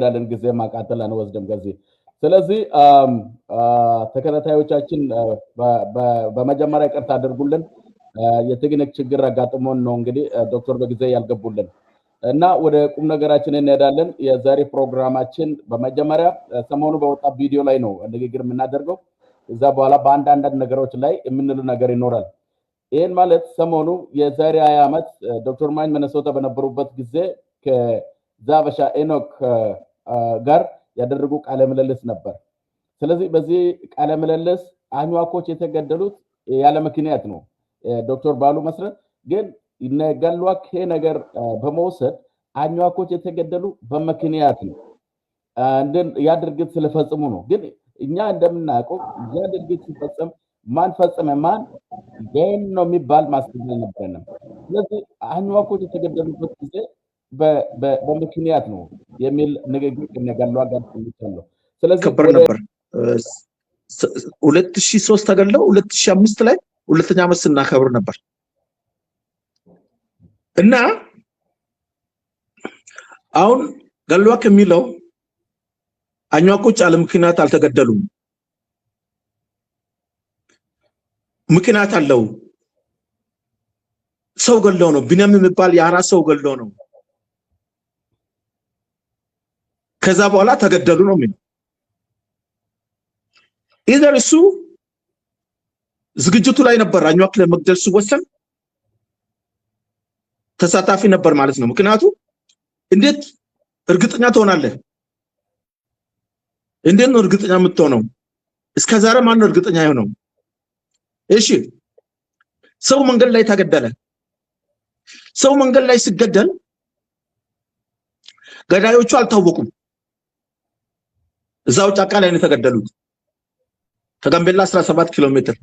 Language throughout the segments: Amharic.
እንሄዳለን። ጊዜ ማቃጠል አንወስድም ከዚህ። ስለዚህ ተከታታዮቻችን በመጀመሪያ ይቅርታ አድርጉልን። የቴክኒክ ችግር አጋጥሞን ነው እንግዲህ ዶክተር በጊዜ ያልገቡልን እና ወደ ቁም ነገራችን እንሄዳለን። የዛሬ ፕሮግራማችን በመጀመሪያ ሰሞኑ በወጣ ቪዲዮ ላይ ነው ንግግር የምናደርገው። እዛ በኋላ በአንዳንድ ነገሮች ላይ የምንሉ ነገር ይኖራል። ይህን ማለት ሰሞኑ የዛሬ 20 ዓመት ዶክተር ማኝ ሚነሶታ በነበሩበት ጊዜ ከዛበሻ ኤኖክ ጋር ያደረጉ ቃለ ምልልስ ነበር። ስለዚህ በዚህ ቃለ ምልልስ አኝዋኮች የተገደሉት ያለ ምክንያት ነው ዶክተር ባሉ መሰረት፣ ግን ጋልዋክ ይሄ ነገር በመውሰድ አኝዋኮች የተገደሉ በምክንያት ነው፣ ያ ድርጊት ስለፈጽሙ ነው። ግን እኛ እንደምናውቀው ያ ድርጊት ሲፈጸም ማን ፈጸመ ማን ይህን ነው የሚባል ማስረጃ አልነበረንም። ስለዚህ አኝዋኮች የተገደሉበት ጊዜ በምክንያት ነው የሚል ንግግር ከነጋልዋክ ጋር ሰምቻለሁ። ስለዚህ ከበር ነበር 2003 ተገድለው 2005 ላይ ሁለተኛ ዓመት ስናከብር ነበር። እና አሁን ጋልዋክ የሚለው አኝዋኮች አለ ምክንያት አልተገደሉም፣ ምክንያት አለው። ሰው ገድለው ነው። ቢኒያም የሚባል የአራት ሰው ገድለው ነው። ከዛ በኋላ ተገደሉ ነው የሚለው። either እሱ ዝግጅቱ ላይ ነበር፣ አኝዋክ ለመግደል ሲወሰን ተሳታፊ ነበር ማለት ነው። ምክንያቱ እንዴት እርግጠኛ ትሆናለህ? እንዴት ነው እርግጠኛ የምትሆነው? እስከዛሬ ማን ነው እርግጠኛ የሆነው? እሺ ሰው መንገድ ላይ ተገደለ። ሰው መንገድ ላይ ሲገደል ገዳዮቹ አልታወቁም። እዛው ጫካ ላይ ነው የተገደሉት፣ ከጋምቤላ 17 ኪሎ ሜትር።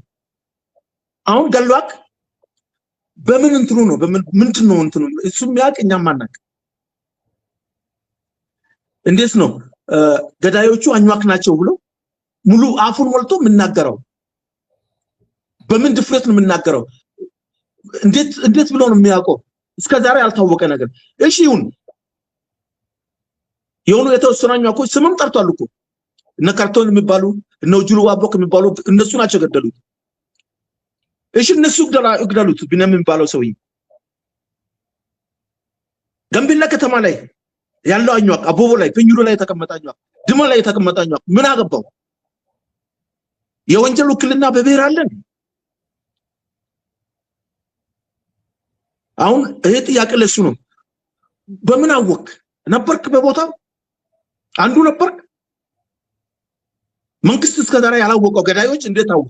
አሁን ጋልዋክ በምን እንትኑ ነው በምን ምንድን ነው እንትኑ እሱ የሚያውቅ እኛም አናውቅ። እንዴት ነው ገዳዮቹ አኝዋክ ናቸው ብሎ ሙሉ አፉን ሞልቶ የምናገረው? በምን ድፍረት ነው የምናገረው? እንዴት ብሎ ነው የሚያውቀው? እስከዛሬ ያልታወቀ ነገር። እሺ ይሁን፣ የሆኑ የተወሰኑ አኝዋኮች ስምም ጠርቷል እኮ፣ እነ ካርቶን የሚባሉ እነ ጁሉ ዋቦክ የሚባሉ እነሱ ናቸው ገደሉት። እሺ እነሱ ይግደሉት ቢኒያም የሚባለው ሰውዬ። ጋምቤላ ከተማ ላይ ያለው አኝዋክ፣ አቦቦ ላይ ፔኝሎ ላይ የተቀመጠ አኝዋክ፣ ድማ ላይ የተቀመጠ አኝዋክ ምን አገባው? የወንጀል ውክልና በብሔር አለን? አሁን ይሄ ጥያቄ ለሱ ነው። በምን አወክ? ነበርክ በቦታው? አንዱ ነበርክ? መንግስት እስከዛሬ ያላወቀው ገዳዮች እንዴት አወቁ?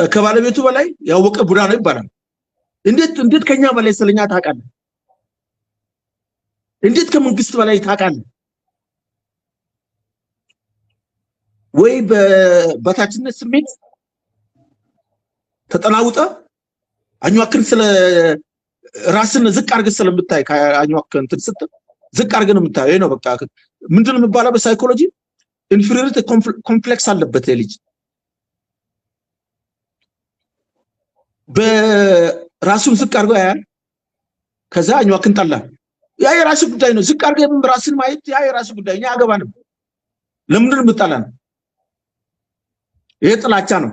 ከባለቤቱ በላይ ያወቀ ቡዳ ነው ይባላል። እንዴት ከኛ በላይ ስለኛ ታውቃለህ? እንዴት ከመንግስት በላይ ታውቃለህ? ወይ በታችነት ስሜት ተጠናውጠ አኝዋክን ስለ ራስን ዝቅ አድርገህ ስለምታይ፣ ከአኝዋክ እንትን ስትል ዝቅ አድርገህ ነው የምታየው። ይሄ ነው በቃ ምንድን ነው የሚባለው በ psychology inferiority complex አለበት ልጅ። በራሱን ዝቅ አድርገው ያያል። ከዛ አኝዋክን ጠላ። ያ የራሱ ጉዳይ ነው። ዝቅ አድርገህ ራስን ማየት ያ የራሱ ጉዳይ፣ እኛ አገባንም። ለምንድን ነው የምጠላን? ይሄ ጥላቻ ነው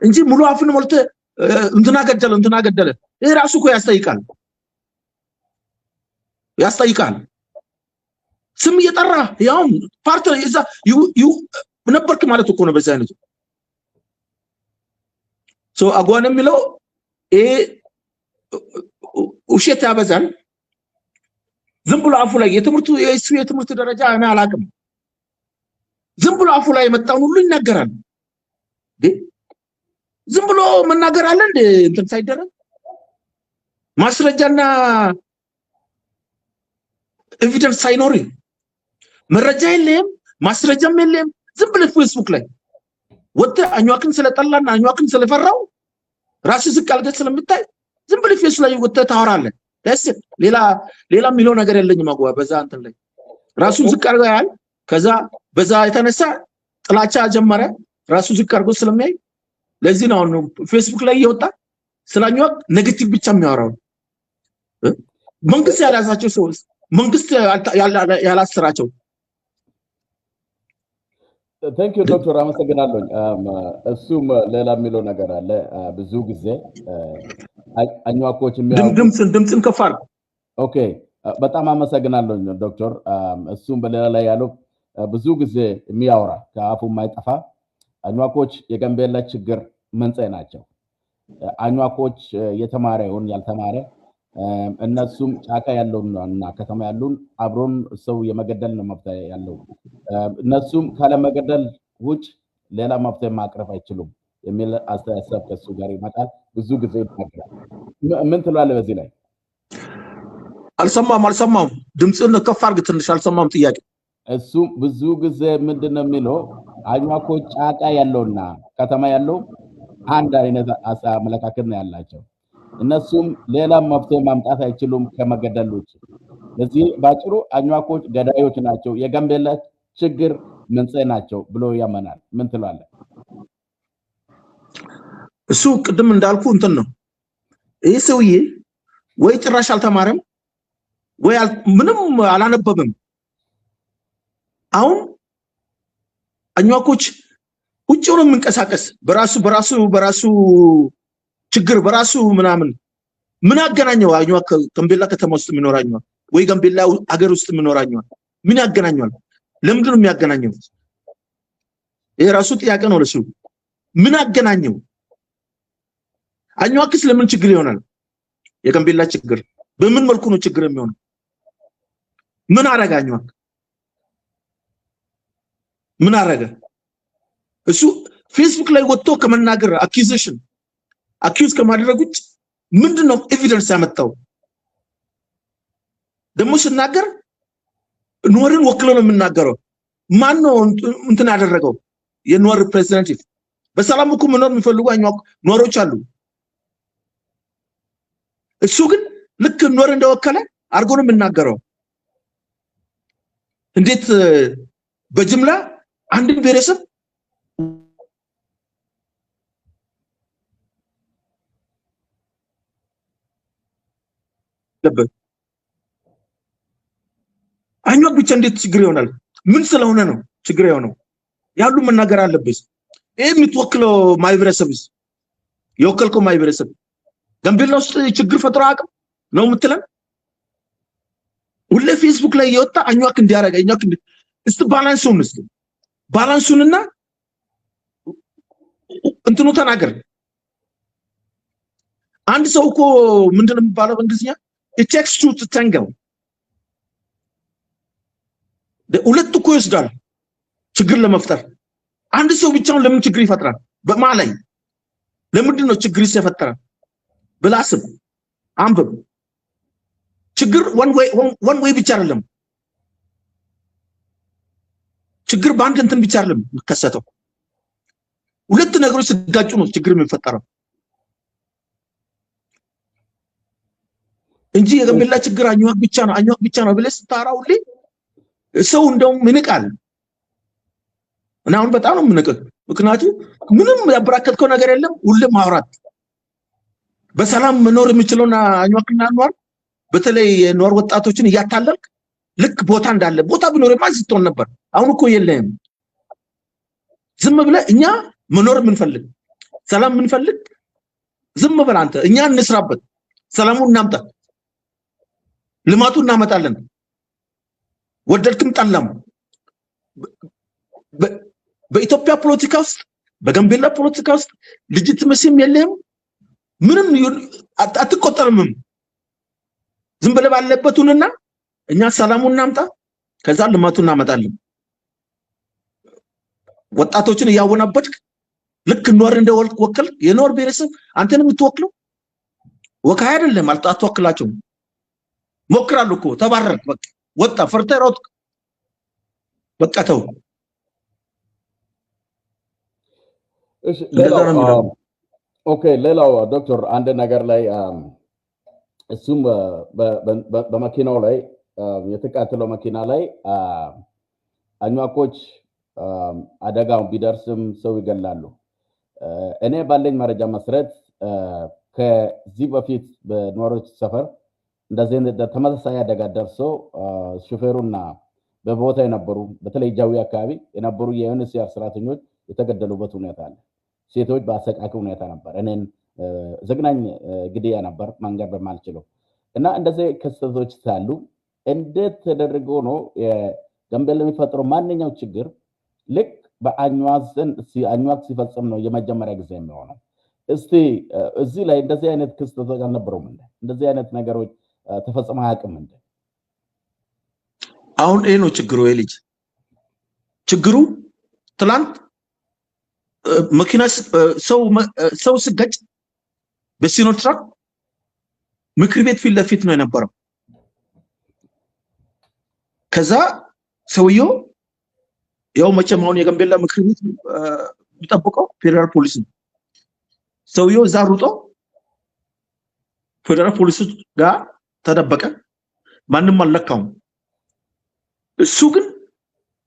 እንጂ ሙሉ አፍን ሞልተህ እንትና ገደለ እንትና ገደለ፣ ይሄ ራሱ እኮ ያስጠይቃል፣ ያስጠይቃል። ስም እየጠራ ያውም ፓርት እዛ ነበርክ ማለት እኮ ነው። በዚህ አይነቱ so አጓን የሚለው ይሄ ውሸት ያበዛል። ዝም ብሎ አፉ ላይ የትምህርቱ የእሱ የትምህርት ደረጃ እኔ አላውቅም። ዝም ብሎ አፉ ላይ የመጣውን ሁሉ ይናገራል። ዝም ብሎ መናገር አለ እንዴ? እንትን ሳይደረግ ማስረጃና evidence ሳይኖር፣ መረጃ የለም፣ ማስረጃም የለም። ዝም ብለህ ፌስቡክ ላይ ወጥተህ አኝዋክን ስለጠላና አኝዋክን ስለፈራው ራስህ ዝቅ አድርገህ ስለምታይ ዝም ብለህ ፌስቡክ ላይ ወጥተህ ታወራለህ። ደስ ሌላ ሌላ የሚለው ነገር የለኝም። አጓ በዛ እንትን ላይ ራሱን ዝቅ አድርገው ያህል ከዛ በዛ የተነሳ ጥላቻ ጀመረ። ራሱ ዝቅ አድርጎ ስለሚያይ ለዚህ ነው አሁን ፌስቡክ ላይ እየወጣ ስለ አኝዋክ negative ብቻ የሚያወራው። መንግስት ያልያዛቸው ሰዎች፣ መንግስት ያላሰራቸው። Thank you ዶክተር፣ አመሰግናለሁኝ። እሱም ሌላ የሚለው ነገር አለ። ብዙ ጊዜ አኝዋኮች ድምፅን ከፍ አድርግ። Okay፣ በጣም አመሰግናለሁኝ ዶክተር። እሱም በሌላ ላይ ያለው ብዙ ጊዜ የሚያወራ፣ ከአፉ የማይጠፋ፣ አኝዋኮች የጋምቤላ ችግር መንስኤ ናቸው። አኝዋኮች የተማረ ይሁን ያልተማረ፣ እነሱም ጫካ ያለውን እና ከተማ ያለውን አብሮን ሰው የመገደል ነው መብት ያለው። እነሱም ካለመገደል ውጭ ሌላ መፍትሄ ማቅረብ አይችሉም የሚል አስተሳሰብ ከሱ ጋር ይመጣል። ብዙ ጊዜ ይናገራል። ምን ትላለህ በዚህ ላይ? አልሰማም፣ አልሰማም። ድምፅን ከፍ አድርግ ትንሽ፣ አልሰማም ጥያቄ። እሱ ብዙ ጊዜ ምንድን ነው የሚለው፣ አኝዋኮች ጫካ ያለውና ከተማ ያለው አንድ አይነት አመለካከት ነው ያላቸው። እነሱም ሌላ መፍትሄ ማምጣት አይችሉም ከመገደል ውጭ። ለዚህ በአጭሩ አኝዋኮች ገዳዮች ናቸው፣ የጋምቤላ ችግር መንስኤ ናቸው ብሎ ያመናል። ምን ትላለህ? እሱ ቅድም እንዳልኩ እንትን ነው። ይህ ሰውዬ ወይ ጭራሽ አልተማረም ወይ ምንም አላነበብም። አሁን አኝዋኮች ውጭ ሆኖ የሚንቀሳቀስ በራሱ ችግር በራሱ ምናምን ምን አገናኘው? አኝዋክ ጋምቤላ ከተማ ውስጥ የሚኖር አኝዋክ ወይ ጋምቤላ ሀገር ውስጥ የሚኖር አኝዋክ ምን ያገናኘዋል? ለምንድን ነው የሚያገናኘው? ይሄ ራሱ ጥያቄ ነው ለሱ። ምን አገናኘው? አኝዋክስ ለምን ችግር ይሆናል? የጋምቤላ ችግር በምን መልኩ ነው ችግር የሚሆነው? ምን አረገ አኝዋክ? ምን አረገ? እሱ ፌስቡክ ላይ ወጥቶ ከመናገር፣ accusation accuse ከማድረግ ውጭ ምንድነው evidence ያመጣው? ደግሞ ስናገር ኑዌርን ወክሎ ነው የምናገረው። ማን ነው እንትን ያደረገው? የኑዌር representative። በሰላም እኮ መኖር የሚፈልጉ ኑዌሮች አሉ። እሱ ግን ልክ ኑዌር እንደወከለ አድርጎ ነው የምናገረው። እንዴት በጅምላ አንድን ብሔረሰብ አለበት? አኝዋክ ብቻ እንዴት ችግር ይሆናል? ምን ስለሆነ ነው ችግር የሆነው? ያሉ መናገር አለበት። ይህ የምትወክለው ማህበረሰብስ፣ የወከልከው ማህበረሰብ ጋምቤላ ውስጥ ችግር ፈጥሮ አቅም ነው የምትለን? ሁሌ ፌስቡክ ላይ እየወጣ አኝዋክ እንዲያረገ፣ አኝዋክ እንዲ፣ እስቲ balance ኡን፣ እስቲ balance ኡንና እንትኑ ተናገር። አንድ ሰው እኮ ምንድን ነው የሚባለው በእንግሊዝኛ? It takes two to tango። ሁለት እኮ ይወስዳል ችግር ለመፍጠር። አንድ ሰው ብቻውን ለምን ችግር ይፈጥራል? በማ ላይ ለምንድን ነው ችግር የፈጠረ ብለህ አስብ፣ አንብብ። ችግር one way ብቻ አይደለም። ችግር በአንድ እንትን ብቻ አይደለም የሚከሰተው። ሁለት ነገሮች ሲጋጩ ነው ችግር የሚፈጠረው እንጂ የጋምቤላ ችግር አኝዋክ ብቻ ነው፣ አኝዋክ ብቻ ነው ብለህ ስታወራ ሁሌ ሰው እንደውም ይንቃል። እና አሁን በጣም ነው የምንቅህ። ምክንያቱም ምንም ያበራከትከው ነገር የለም። ሁሌም ማውራት፣ በሰላም መኖር የሚችለውን አኝዋክና ኑዌር፣ በተለይ የኑዌር ወጣቶችን እያታለልክ፣ ልክ ቦታ እንዳለ፣ ቦታ ቢኖርማ ስትሆን ነበር። አሁን እኮ የለህም። ዝም ብለህ እኛ መኖር የምንፈልግ፣ ሰላም የምንፈልግ፣ ዝም በል አንተ፣ እኛ እንስራበት፣ ሰላሙን እናምጣ፣ ልማቱ እናመጣለን። ወደድክም ጠላም በኢትዮጵያ ፖለቲካ ውስጥ፣ በጋምቤላ ፖለቲካ ውስጥ legitimacy ም የለህም፣ ምንም አትቆጠርምም። ዝም ብለህ ባለበት ሁንና እኛ ሰላሙን እናምጣ፣ ከዛ ልማቱን እናመጣለን። ወጣቶችን እያወናበድክ ልክ ኑዌር እንደወከል፣ የኑዌር ብሔረሰብ አንተን የምትወክለው ወካይ አይደለም፣ አትወክላቸውም። ሞክራሉ እኮ፣ ተባረርክ፣ በቃ ወጣ፣ ፈርተህ ሮጥክ። በቃ ተው። እሺ። እንደዛ ሌላው ነው የሚለው። Okay፣ ሌላው ዶክተር አንድ ነገር ላይ፣ እሱም በመኪናው ላይ፣ የተቃጠለው መኪና ላይ አኝዋኮች አደጋው ቢደርስም ሰው ይገላሉ። እኔ ባለኝ መረጃ መሰረት ከዚህ በፊት በኑዌሮች ሰፈር እንደዚህ ተመሳሳይ አደጋ ደርሶ ሹፌሩና በቦታ የነበሩ፣ በተለይ ጃዊ አካባቢ የነበሩ የ UNHCR ሰራተኞች የተገደሉበት ሁኔታ አለ። ሴቶች በአሰቃቂ ሁኔታ ነበር። እኔን ዘግናኝ ግድያ ነበር መንገር በማልችለው። እና እንደዚህ ክስተቶች ሳሉ እንዴት ተደርጎ ነው ጋምቤላ የሚፈጥረው ማንኛው ችግር ልክ በአኟክ ዘንድ አኟክ ሲፈጽም ነው የመጀመሪያ ጊዜ የሚሆነው? እስቲ እዚህ ላይ እንደዚህ አይነት ክስተቶች አልነበረውም እንደ? እንደዚህ አይነት ነገሮች ተፈጽመው አያውቅም እንደ? አሁን ይሄ ነው ችግሩ። ይሄ ልጅ ችግሩ ትላንት መኪና ሰው ስገጭ በሲኖትራክ ምክር ቤት ፊት ለፊት ነው የነበረው። ከዛ ሰውየው ያው መቼም አሁን የጋምቤላ ምክር ቤት የሚጠብቀው ፌዴራል ፖሊስ ነው። ሰውየው እዛ ሩጦ ፌዴራል ፖሊስ ጋር ተደበቀ። ማንም አልነካውም። እሱ ግን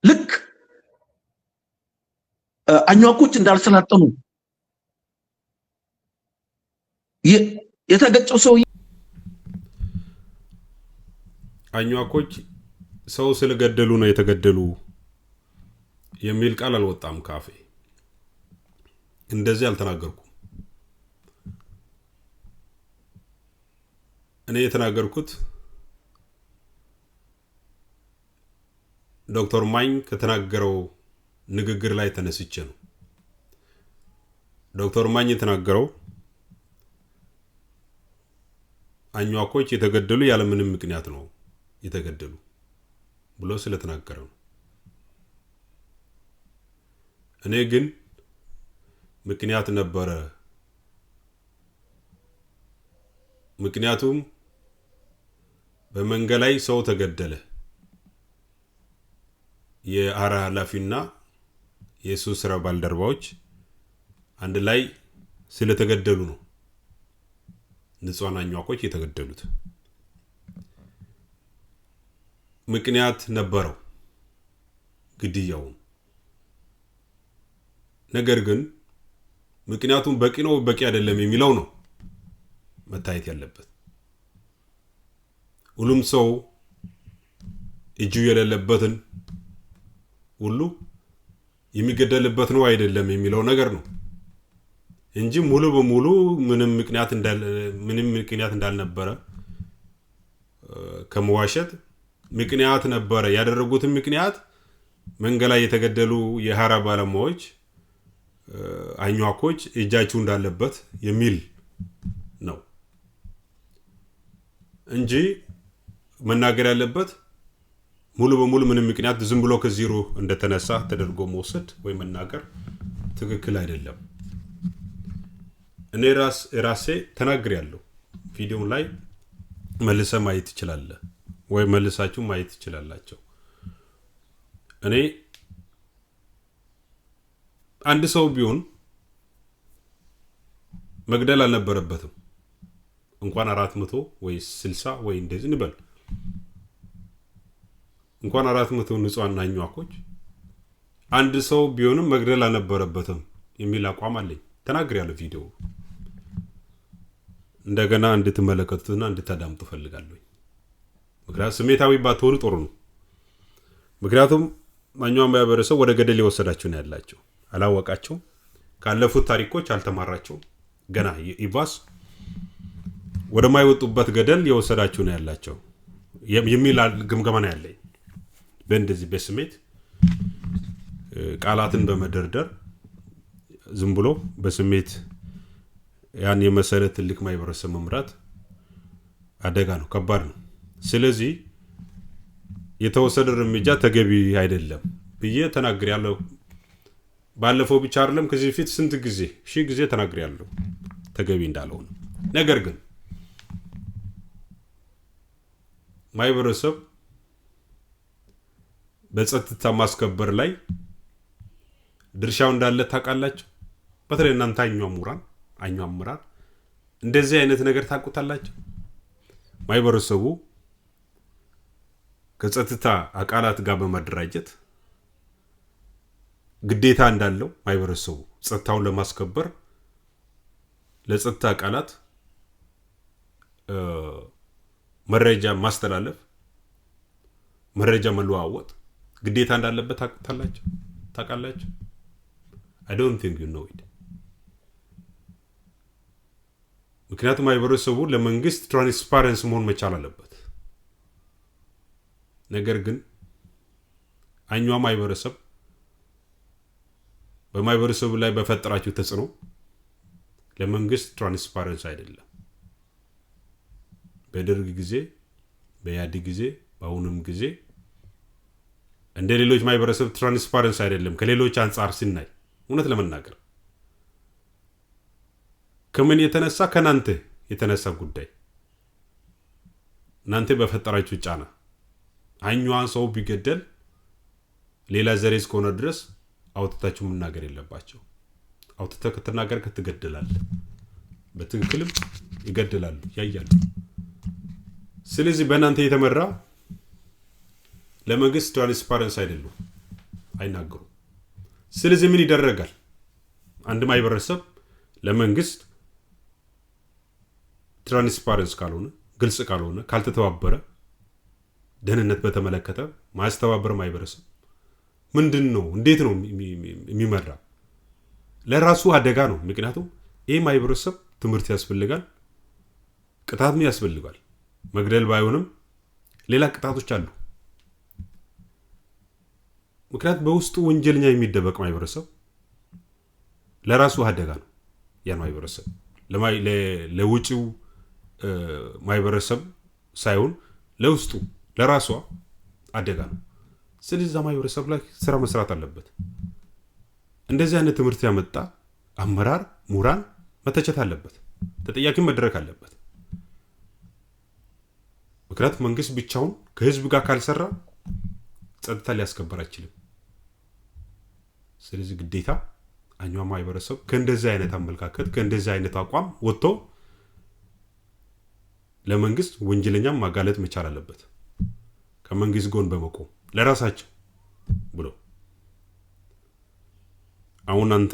ልክ አኟኮች እንዳልሰላጠኑ የተገጨው ሰውዬ አኟኮች ሰው ስለገደሉ ነው የተገደሉ የሚል ቃል አልወጣም ካፌ። እንደዚህ አልተናገርኩም። እኔ የተናገርኩት ዶክተር ማኝ ከተናገረው ንግግር ላይ ተነስቼ ነው። ዶክተር ማኝ የተናገረው አኟኮች የተገደሉ ያለምንም ምክንያት ነው የተገደሉ ብሎ ስለተናገረ ነው። እኔ ግን ምክንያት ነበረ። ምክንያቱም በመንገድ ላይ ሰው ተገደለ። የአራ ኃላፊና የእሱ ስራ ባልደረባዎች አንድ ላይ ስለተገደሉ ነው ንጹሃን አኟኮች የተገደሉት። ምክንያት ነበረው ግድያው። ነገር ግን ምክንያቱም በቂ ነው በቂ አይደለም የሚለው ነው መታየት ያለበት። ሁሉም ሰው እጁ የሌለበትን ሁሉ የሚገደልበት ነው አይደለም የሚለው ነገር ነው እንጂ ሙሉ በሙሉ ምንም ምክንያት እንዳልነበረ ከመዋሸት ምክንያት ነበረ። ያደረጉትን ምክንያት መንገድ ላይ የተገደሉ የሀራ ባለሙያዎች አኟኮች እጃችሁ እንዳለበት የሚል ነው እንጂ መናገር ያለበት ሙሉ በሙሉ ምንም ምክንያት ዝም ብሎ ከዜሮ እንደተነሳ ተደርጎ መውሰድ ወይ መናገር ትክክል አይደለም። እኔ ራሴ ተናግሬያለሁ። ቪዲዮው ላይ መልሰህ ማየት ትችላለህ ወይ መልሳችሁ ማየት ትችላላችሁ። እኔ አንድ ሰው ቢሆን መግደል አልነበረበትም። እንኳን 400 ወይ 60 ወይ እንደዚህ እንበል፣ እንኳን 400 ንጹሃን አኟኮች አንድ ሰው ቢሆንም መግደል አልነበረበትም የሚል አቋም አለኝ። ተናግሬያለሁ። ቪዲዮ እንደገና እንድትመለከቱትና እንድታዳምጡ ፈልጋለሁ። ምክንያቱም ስሜታዊ ባትሆኑ ጥሩ ነው። ምክንያቱም ማንኛውም ማህበረሰብ ወደ ገደል የወሰዳችሁ ነው ያላቸው። አላወቃቸውም፣ ካለፉት ታሪኮች አልተማራቸውም። ገና ይባስ ወደማይወጡበት ገደል የወሰዳችሁ ነው ያላቸው የሚል ግምገማ ነው ያለኝ። በእንደዚህ በስሜት ቃላትን በመደርደር ዝም ብሎ በስሜት ያን የመሰለ ትልቅ ማህበረሰብ መምራት አደጋ ነው፣ ከባድ ነው። ስለዚህ የተወሰደ እርምጃ ተገቢ አይደለም ብዬ ተናግሬያለሁ። ባለፈው ብቻ አይደለም፣ ከዚህ በፊት ስንት ጊዜ ሺህ ጊዜ ተናግሬያለሁ ተገቢ እንዳልሆነ። ነገር ግን ማህበረሰብ በጸጥታ ማስከበር ላይ ድርሻው እንዳለ ታውቃላችሁ። በተለይ እናንተ አኟ ምሁራን፣ አኟ አመራር እንደዚህ አይነት ነገር ታውቁታላችሁ። ማህበረሰቡ ከጸጥታ አካላት ጋር በመደራጀት ግዴታ እንዳለው፣ ማህበረሰቡ ጸጥታውን ለማስከበር ለጸጥታ አካላት መረጃ ማስተላለፍ፣ መረጃ መለዋወጥ ግዴታ እንዳለበት ታውቃላችሁ ታውቃላችሁ? I don't think you know it። ምክንያቱም ማህበረሰቡ ለመንግስት transparence መሆን መቻል አለበት። ነገር ግን አኟ ማህበረሰብ በማህበረሰቡ ላይ በፈጠራቸው ተጽዕኖ ለመንግስት transparence አይደለም። በደርግ ጊዜ፣ በኢህአዴግ ጊዜ፣ በአሁኑም ጊዜ እንደ ሌሎች ማህበረሰብ transparence አይደለም። ከሌሎች አንጻር ሲናይ እውነት ለመናገር ከምን የተነሳ፣ ከናንተ የተነሳ ጉዳይ፣ እናንተ በፈጠራችሁ ጫና አኟን ሰው ቢገደል ሌላ ዘሬ እስከሆነ ድረስ አውጥታችሁ መናገር የለባቸው። አውጥተህ ከተናገርክ ትገደላለህ። በትክክልም ይገድላሉ፣ ያያሉ። ስለዚህ በእናንተ የተመራ ለመንግስት transparence አይደሉም፣ አይናገሩም። ስለዚህ ምን ይደረጋል? አንድ ማህበረሰብ ለመንግስት transparence ካልሆነ፣ ግልጽ ካልሆነ፣ ካልተተባበረ፣ ደህንነት በተመለከተ ማያስተባበረ ማህበረሰብ ምንድን ነው? እንዴት ነው የሚመራ? ለራሱ አደጋ ነው። ምክንያቱም ይህ ማህበረሰብ ትምህርት ያስፈልጋል፣ ቅጣትም ያስፈልጋል። መግደል ባይሆንም ሌላ ቅጣቶች አሉ። ምክንያቱም በውስጡ ወንጀለኛ የሚደበቅ ማህበረሰብ ለራሱ አደጋ ነው። ያን ማህበረሰብ ለውጭው ማህበረሰብ ሳይሆን ለውስጡ ለራሷ አደጋ ነው። ስለዚህ እዛ ማህበረሰብ ላይ ስራ መስራት አለበት። እንደዚህ አይነት ትምህርት ያመጣ አመራር፣ ምሁራን መተቸት አለበት፣ ተጠያቂ መደረግ አለበት። ምክንያቱም መንግስት ብቻውን ከህዝብ ጋር ካልሰራ ጸጥታ ሊያስከበር አይችልም። ስለዚህ ግዴታ አኟ ማህበረሰብ ከእንደዚህ አይነት አመለካከት፣ ከእንደዚህ አይነት አቋም ወጥቶ ለመንግስት ወንጀለኛም ማጋለጥ መቻል አለበት። ከመንግስት ጎን በመቆም ለራሳቸው ብሎ። አሁን አንተ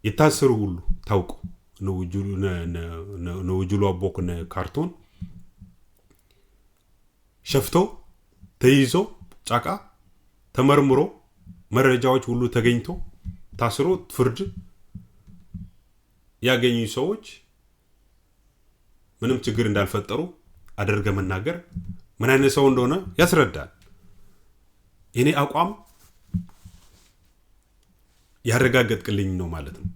የታሰሩ ሁሉ ታውቁ እነ ውጁሉ አቦክ፣ እነ ካርቶን ሸፍቶ ተይዞ ጫካ ተመርምሮ መረጃዎች ሁሉ ተገኝቶ ታስሮ ፍርድ ያገኙ ሰዎች ምንም ችግር እንዳልፈጠሩ አድርገ መናገር ምን አይነት ሰው እንደሆነ ያስረዳል። የኔ አቋም ያረጋገጥክልኝ ነው ማለት ነው።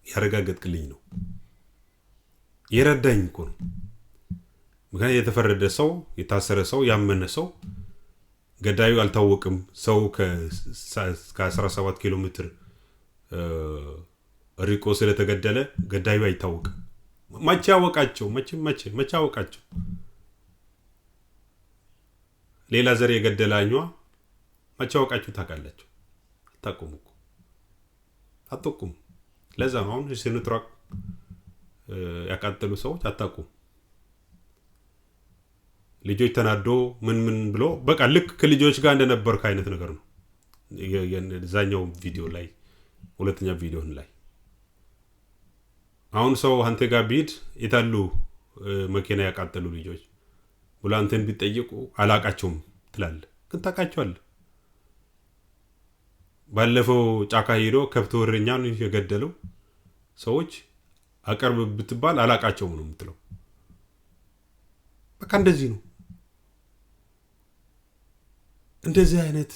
ያረጋገጥክልኝ ነው፣ የረዳኝ እኮ ነው። ምክንያት የተፈረደ ሰው፣ የታሰረ ሰው፣ ያመነ ሰው ገዳዩ አልታወቅም። ሰው ከ17 ኪሎ ሜትር ርቆ ስለተገደለ ገዳዩ አይታወቅም። መቼ ያወቃቸው? መቼ መቼ መቼ ያወቃቸው? ሌላ ዘር የገደለ አኟ መቼ ያወቃችሁ ታውቃላችሁ? አታውቁም እኮ፣ አታውቁም። ለዛ ነው አሁን ሲኖትራክ ያቃጠሉ ሰዎች አታውቁም። ልጆች ተናዶ ምን ምን ብሎ በቃ ልክ ከልጆች ጋር እንደነበርክ አይነት ነገር ነው። እዛኛው ቪዲዮ ላይ፣ ሁለተኛ ቪዲዮን ላይ አሁን ሰው አንተ ጋር ቢሄድ የታሉ መኪና ያቃጠሉ ልጆች ብሎ አንተን ቢጠይቁ አላቃቸውም ትላለህ፣ ግን ታውቃቸዋለህ። ባለፈው ጫካ ሄዶ ከብት እረኛን የገደለው ሰዎች አቅርብ ብትባል አላቃቸውም ነው የምትለው። በቃ እንደዚህ ነው። እንደዚህ አይነት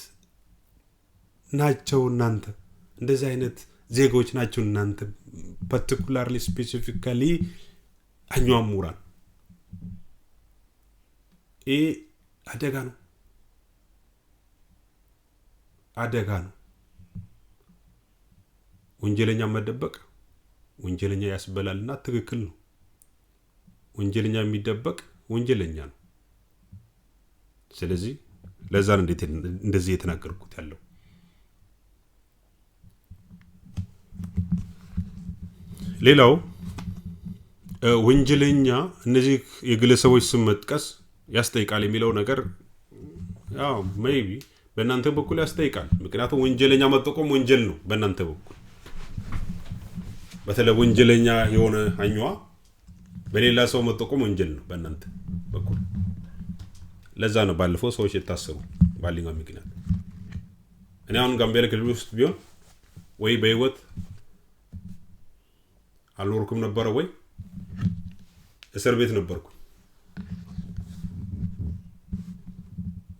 ናቸው እናንተ። እንደዚህ አይነት ዜጎች ናቸው እናንተ። Particularly, specifically አኟ ምሁራን። ይህ አደጋ ነው፣ አደጋ ነው። ወንጀለኛ መደበቅ ወንጀለኛ ያስበላልና ትክክል ነው። ወንጀለኛ የሚደበቅ ወንጀለኛ ነው። ስለዚህ ለዛ ነው እንደዚህ የተናገርኩት ያለው። ሌላው ወንጀለኛ እነዚህ የግለሰቦች ስም መጥቀስ ያስጠይቃል የሚለው ነገር ያው maybe በእናንተ በኩል ያስጠይቃል። ምክንያቱም ወንጀለኛ መጠቆም ወንጀል ነው በእናንተ በኩል። በተለይ ወንጀለኛ የሆነ አኟ በሌላ ሰው መጠቆም ወንጀል ነው በእናንተ በኩል። ለዛ ነው ባለፈው ሰዎች የታሰሩ ባሊንጋ ምክንያት። እኔ አሁን ጋምቤላ ክልል ውስጥ ቢሆን ወይ በህይወት አልኖርኩም ነበረ ወይ እስር ቤት ነበርኩ።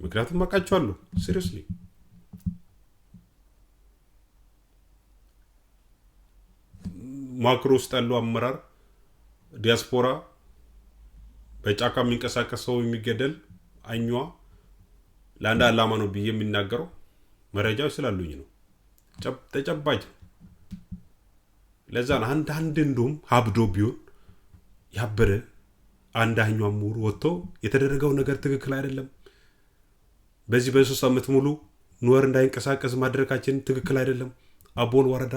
ምክንያቱም አውቃቸዋለሁ። Seriously ማክሮ ውስጥ ያለው አመራር ዲያስፖራ፣ በጫካ የሚንቀሳቀስ ሰው የሚገደል አኟ ለአንድ ዓላማ ነው ብዬ የሚናገረው መረጃዎች ስላሉኝ ነው፣ ተጨባጭ ነው። ለዛ ነው አንድ አንድ እንደውም አብዶ ቢሆን ያበደ አንድ አኟ ምሁር ወጥቶ የተደረገው ነገር ትክክል አይደለም፣ በዚህ በ3 ዓመት ሙሉ ኑዌር እንዳይንቀሳቀስ ማድረጋችን ትክክል አይደለም፣ አቦል ወረዳ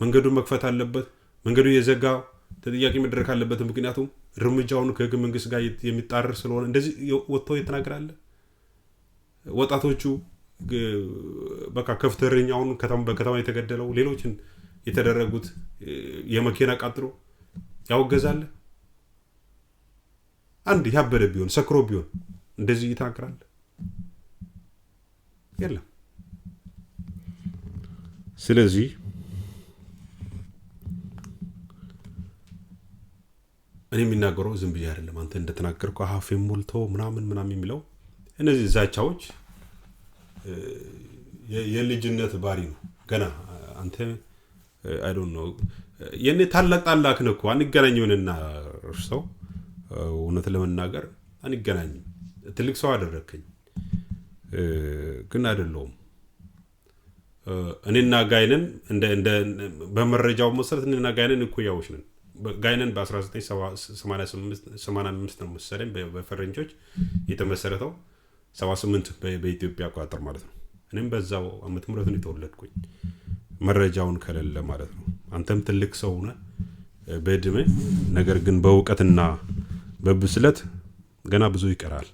መንገዱን መክፈት አለበት፣ መንገዱ የዘጋ ተጠያቂ መደረግ አለበት፣ ምክንያቱም እርምጃውን ከህገ መንግስት ጋር የሚጣረር ስለሆነ እንደዚህ ወጥቶ የተናገራለ። ወጣቶቹ በቃ ከፍት እረኛውን በከተማ የተገደለው ሌሎችን የተደረጉት የመኪና ቃጥሎ ያወገዛል። አንድ ያበደ ቢሆን ሰክሮ ቢሆን እንደዚህ ይተናገራል? የለም። ስለዚህ እኔ የሚናገረው ዝም ብዬ አይደለም። አንተ እንደተናገርከው አፌን ሞልቶ ምናምን ምናምን የሚለው እነዚህ ዛቻዎች የልጅነት ባህሪ ነው። ገና አንተ I don't know የኔ ታላቅ ታላቅ ነህ እኮ አንገናኝም። እኔና እርሰው እውነት ለመናገር አንገናኝም። ትልቅ ሰው አደረግከኝ፣ ግን አይደለሁም። እኔና ጋይነን በመረጃው መሰረት እኔና ጋይነን እኩያዎች ነን። ጋይነን በ1985 ነው መሰለኝ በፈረንጆች የተመሰረተው፣ 78 በኢትዮጵያ አቆጣጠር ማለት ነው። እኔም በዛው ዓመተ ምህረት ነው የተወለድኩኝ፣ መረጃውን ከሌለ ማለት ነው። አንተም ትልቅ ሰው ነህ በእድሜ፣ ነገር ግን በእውቀትና በብስለት ገና ብዙ ይቀራል።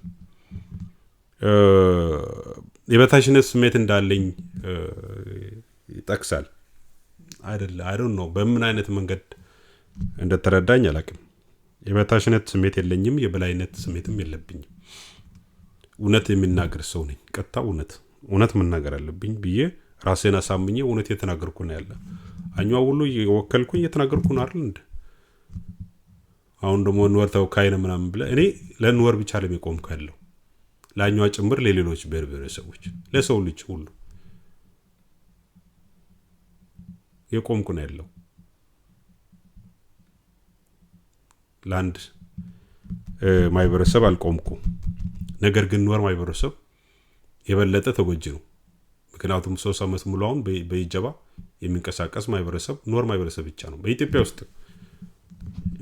የበታችነት ስሜት እንዳለኝ ይጠቅሳል። አይደለ? I don't know በምን አይነት መንገድ እንደተረዳኝ አላውቅም። የበታችነት ስሜት የለኝም፣ የበላይነት ስሜትም የለብኝም። እውነት የሚናገር ሰው ነኝ። ቀጥታ እውነት እውነት መናገር አለብኝ ብዬ ራሴን አሳምኜ እውነት የተናገርኩ ነው ያለ። አኟ ሁሉ እየወከልኩኝ እየተናገርኩ ነው አይደል እንደ አሁን ደግሞ ኑዌር ተወካይ ነው ምናምን ብለህ እኔ ለኑዌር ብቻ ለም የቆምኩ ያለው ለአኟ ጭምር፣ ለሌሎች ብሔር ብሔረሰቦች፣ ለሰው ልጅ ሁሉ የቆምኩ ነው ያለው። ለአንድ ማህበረሰብ አልቆምኩ። ነገር ግን ኑዌር ማህበረሰብ የበለጠ ተጎጂ ነው። ምክንያቱም 3 ዓመት ሙሉ አሁን በኢጀባ የሚንቀሳቀስ ማህበረሰብ ኑዌር ማህበረሰብ ብቻ ነው። በኢትዮጵያ ውስጥ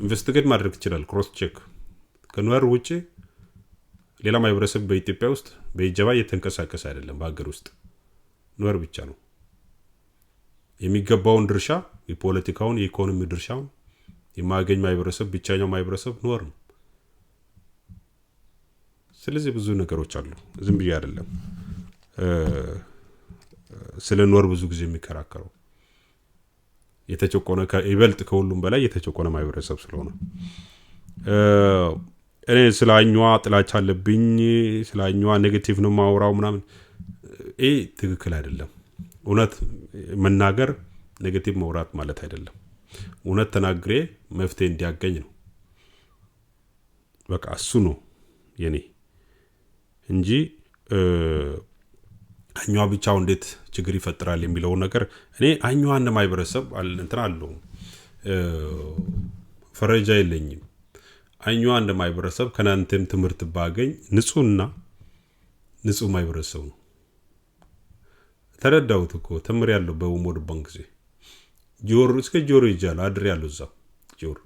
investigate ማድረግ ይችላል። Cross check ከኑዌር ውጭ ሌላ ማህበረሰብ በኢትዮጵያ ውስጥ በኢጀባ እየተንቀሳቀሰ አይደለም። በሀገር ውስጥ ኑዌር ብቻ ነው። የሚገባውን ድርሻ የፖለቲካውን፣ የኢኮኖሚ ድርሻውን የማያገኝ ማህበረሰብ ብቸኛው ማህበረሰብ ኑዌር ነው። ስለዚህ ብዙ ነገሮች አሉ። ዝም ብዬ አይደለም ስለ ኑዌር ብዙ ጊዜ የሚከራከረው የተጨቆነ ይበልጥ ከሁሉም በላይ የተጨቆነ ማህበረሰብ ስለሆነ። እኔ ስለ አኟ ጥላቻ አለብኝ፣ ስለ አኟ negative ነው ማውራው ምናምን፣ ይህ ትክክል አይደለም። እውነት መናገር negative መውራት ማለት አይደለም። እውነት ተናግሬ መፍትሄ እንዲያገኝ ነው። በቃ እሱ ነው የኔ እንጂ አኟ ብቻው እንዴት ችግር ይፈጥራል የሚለው ነገር እኔ አኟ እንደ ማህበረሰብ እንትን አለውም ፈረጃ የለኝም። አኟ እንደ ማህበረሰብ ከናንተም ትምህርት ባገኝ ንጹህና ንጹህ ማህበረሰብ ነው። ተረዳሁት እኮ ተምሬያለሁ። በኡሞድ ባንክ ጊዜ ጆር እስከ ጆሮ ይጃለሁ አድሬያለሁ። እዛው ጆር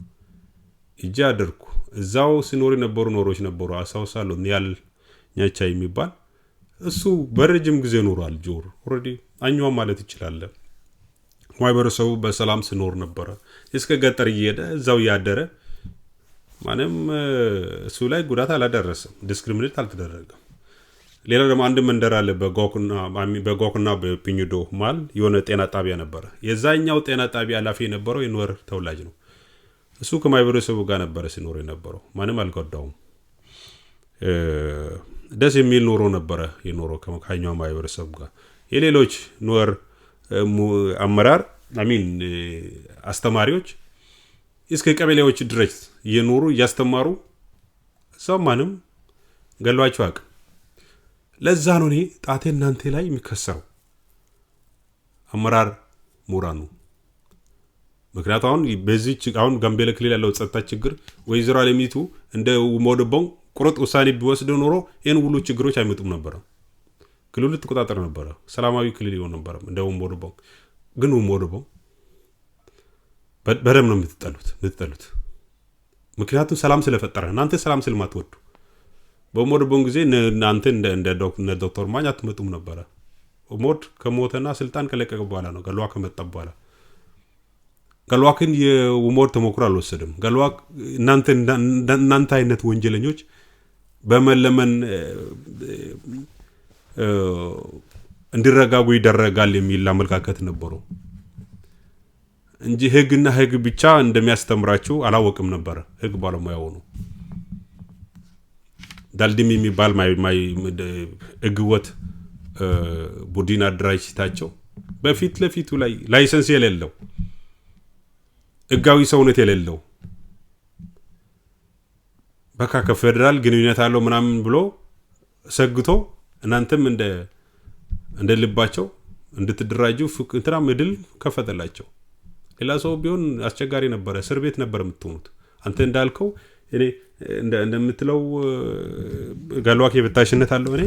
እጄ አደርኩ። እዛው ሲኖር የነበሩ ኖሮች ነበሩ አስታውሳለሁ። ያል ኛቻ የሚባል እሱ በረጅም ጊዜ ኖሯል። ጆር already አኟ ማለት ይችላል። ማህበረሰቡ በሰላም ሲኖር ነበረ። እስከ ገጠር እየሄደ እዛው እያደረ ማንም እሱ ላይ ጉዳት አላደረሰም። Discriminate አልተደረገም። ሌላ ደግሞ አንድ መንደር አለ በጓኩና በፒኝዶ መሃል የሆነ ጤና ጣቢያ ነበረ። የዛኛው ጤና ጣቢያ ኃላፊ የነበረው የኑዌር ተወላጅ ነው። እሱ ከማህበረሰቡ ጋር ነበረ ሲኖር የነበረው፣ ማንም አልጎዳውም። ደስ የሚል ኑሮ ነበረ የኖረው ከኛው ማህበረሰብ ጋር። የሌሎች ኑዌር አመራር፣ I mean አስተማሪዎች እስከ ቀበሌዎች ድረስ እየኖሩ እያስተማሩ ሰው ማንም ገሏቸው አቅም። ለዛ ነው እኔ ጣቴ እናንተ ላይ የሚከሰረው አመራር ምሁራኑ። ምክንያቱ አሁን በዚህ አሁን ጋምቤላ ክልል ያለው ጸጥታ ችግር ወይዘሮ አለሚቱ እንደ ኡሞድ ቦንግ ቁርጥ ውሳኔ ቢወስድ ኖሮ ይህን ሁሉ ችግሮች አይመጡም ነበረ። ክልሉ ትቆጣጠር ነበረ። ሰላማዊ ክልል ይሆን ነበረ እንደ ኡሞድ ቦንግ። ግን ኡሞድ ቦንግ በደንብ ነው የምትጠሉት። ምክንያቱም ሰላም ስለፈጠረ፣ እናንተ ሰላም ስለማትወዱ። በኡሞድ ቦንግ ጊዜ እናንተ እንደ ዶክተር ማኝ አትመጡም ነበረ። ኡሞድ ከሞተና ስልጣን ከለቀቀ በኋላ ነው ገሏ ከመጣ በኋላ። ገሏክን የኡሞድ ተሞክሮ አልወሰድም። ገሏክ እናንተ አይነት ወንጀለኞች በመለመን እንዲረጋጉ ይደረጋል የሚል አመለካከት ነበረው እንጂ ህግና ህግ ብቻ እንደሚያስተምራችሁ አላወቅም ነበረ። ህግ ባለሙያ ሆኑ ዳልዲም የሚባል ህገወጥ ቡድን አደራጅታቸው በፊት ለፊቱ ላይ license የሌለው፣ ህጋዊ ሰውነት የሌለው፣ በቃ ከፌዴራል ግንኙነት አለው ምናምን ብሎ ሰግቶ እናንተም እንደ ልባቸው እንድትደራጁ እንትና እድል ከፈተላቸው። ሌላ ሰው ቢሆን አስቸጋሪ ነበረ፣ እስር ቤት ነበር የምትሆኑት። አንተ እንዳልከው፣ እኔ እንደምትለው ጋልዋክ የበታችነት አለው። እኔ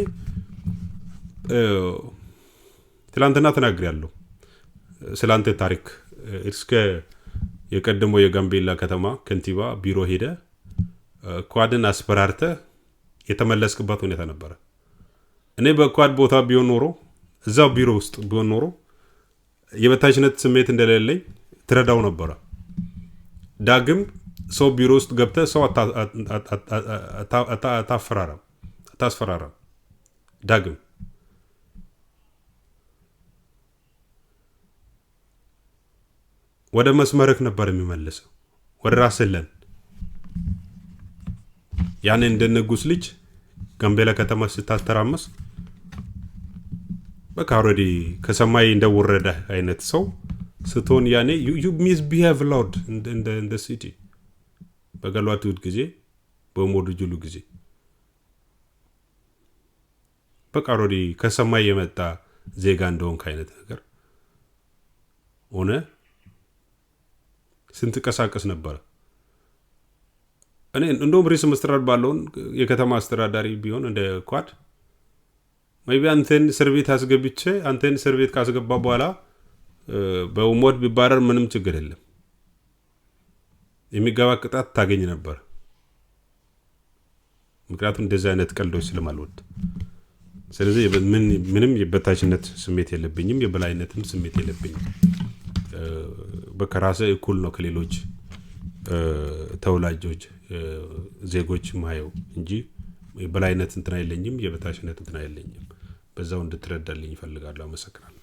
ትላንትና ተናግሬያለሁ ስለ አንተ ታሪክ። እስከ የቀድሞ የጋምቤላ ከተማ ከንቲባ ቢሮ ሄደ ኳድን አስፈራርተ የተመለስክበት ሁኔታ ነበረ። እኔ በኳድ ቦታ ቢሆን ኖሮ፣ እዛው ቢሮ ውስጥ ቢሆን ኖሮ የበታችነት ስሜት እንደሌለኝ ትረዳው ነበረ። ዳግም ሰው ቢሮ ውስጥ ገብተህ ሰው አታስፈራራም። ዳግም ወደ መስመርክ ነበር የሚመልሰው፣ ወደ ራስህ። ያን እንደ ንጉስ ልጅ ጋምቤላ ከተማ ስታተራመስ በቃ already ከሰማይ እንደወረደ አይነት ሰው ስትሆን ያኔ you misbehave loud in the city በገሏትሁት ጊዜ፣ በሞዱ ጁሉ ጊዜ በቃ already ከሰማይ የመጣ ዜጋ እንደሆንክ አይነት ነገር ሆነ ስንትቀሳቀስ ነበረ። እኔ እንደውም ርዕሰ መስተዳድር ባለውን የከተማ አስተዳዳሪ ቢሆን እንደ ኳድ maybe አንተን እስር ቤት አስገብቼ፣ አንተን እስር ቤት ካስገባ በኋላ በሞት ቢባረር ምንም ችግር የለም። የሚገባ ቅጣት ታገኝ ነበር። ምክንያቱም እንደዚህ አይነት ቀልዶች ስለማልወድ። ስለዚህ ምንም የበታችነት ስሜት የለብኝም፣ የበላይነትም ስሜት የለብኝም። በከራሰ እኩል ነው ከሌሎች ተወላጆች ዜጎች ማየው እንጂ የበላይነት እንትና የለኝም፣ የበታችነት እንትና የለኝም። በዛው እንድትረዳልኝ እፈልጋለሁ። አመሰግናለሁ።